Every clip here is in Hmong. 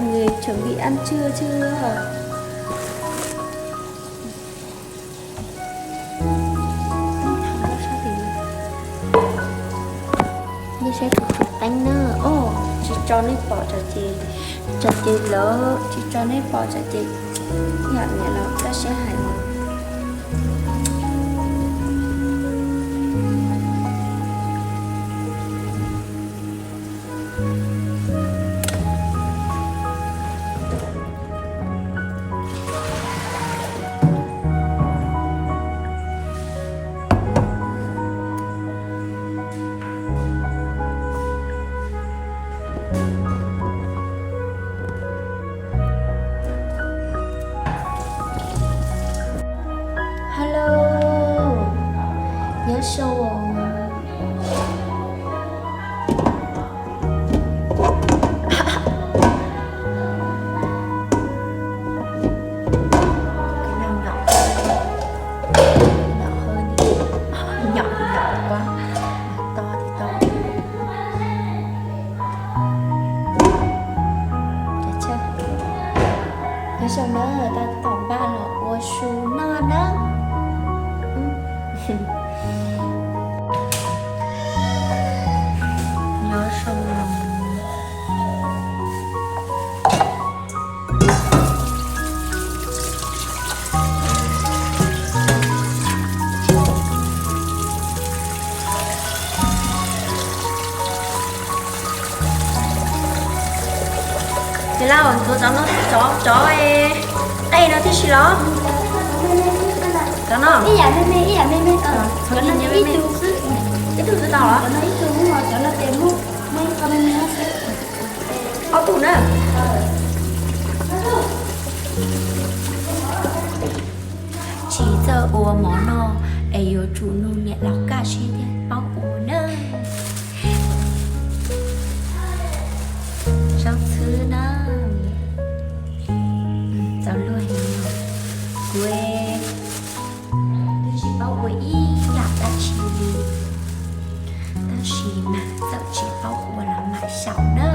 Người chuẩn bị ăn trưa chưa? Nej saib kuv tus teeb na, tsis tso nej pom tsam ces, tsam ces lawv tsis tso nej pom tsam ces, yam niam los kaj siab hais no. Hello, nyob zoo. Nyom nyom, nyom nyom, to to. Nyob zoo na, tau tom npaj los ua su noj na. Nyob zoo. Ces Lauj, ntxuav cov no, cov, cov qe no tib si los? Cov no? Ib yam me me, ib yam me me. Cov no ib tug xwb. Ib tug xwb tau los? Cov no ib tug, cov no ces muaj, muaj ib qho me me xwb. Ob tug na. Tsis txawj ua mov noj es yuav tsum nug niam laus kaj siab thiaj paub ua na. Zaub txhwb na, txaus luag heev. Kuv twb tsis paub ua ib yam dab tsi li, tab sis mas txawm tsis paub ua los mam xyaum na.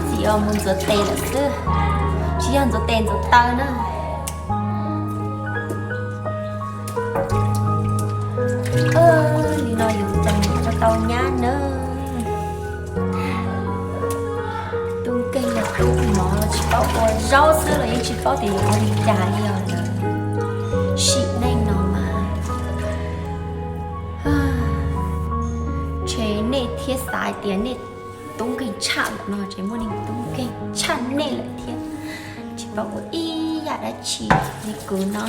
Txiv os, mus ntxuav tes lawm xwb, tsis yog ntxuav tes ntxuav taw na. Li no yus cas mus tau nyab na. Tub nkeeg los tub mov los tsis paub ua, zaub xwb los yeej tsis paub tias yuav ua li cas li os lawm. Sim neej no mas ntshe nej thiaj xav hais tias nej tub nkeeg tshaj lawm no, ces muaj neeg tub nkeeg tshaj nej lawm thiab. Tsis paub ua ib yam dab tsi li kuv no.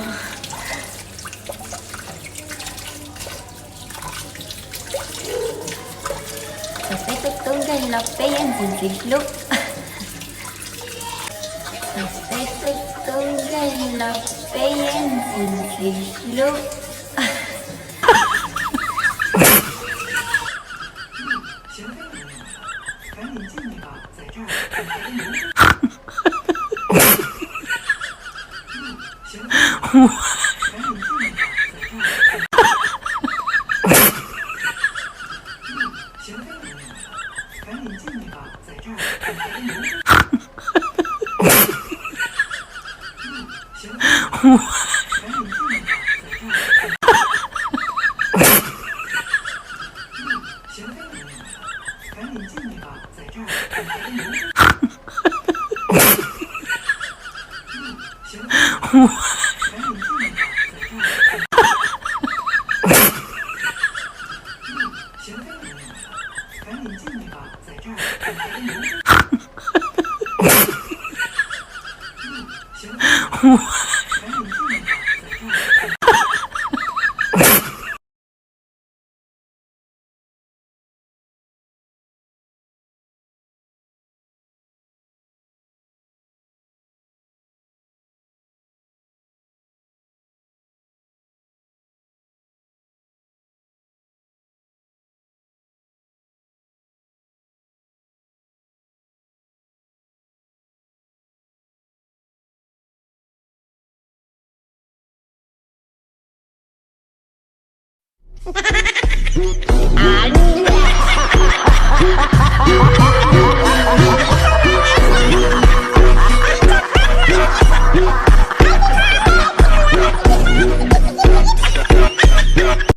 Txawm peb tub nkeeg los peb yeej ntxim ntxim hlub. Txawm peb tub nkeeg los peb yeej ntxim ntxim hlub.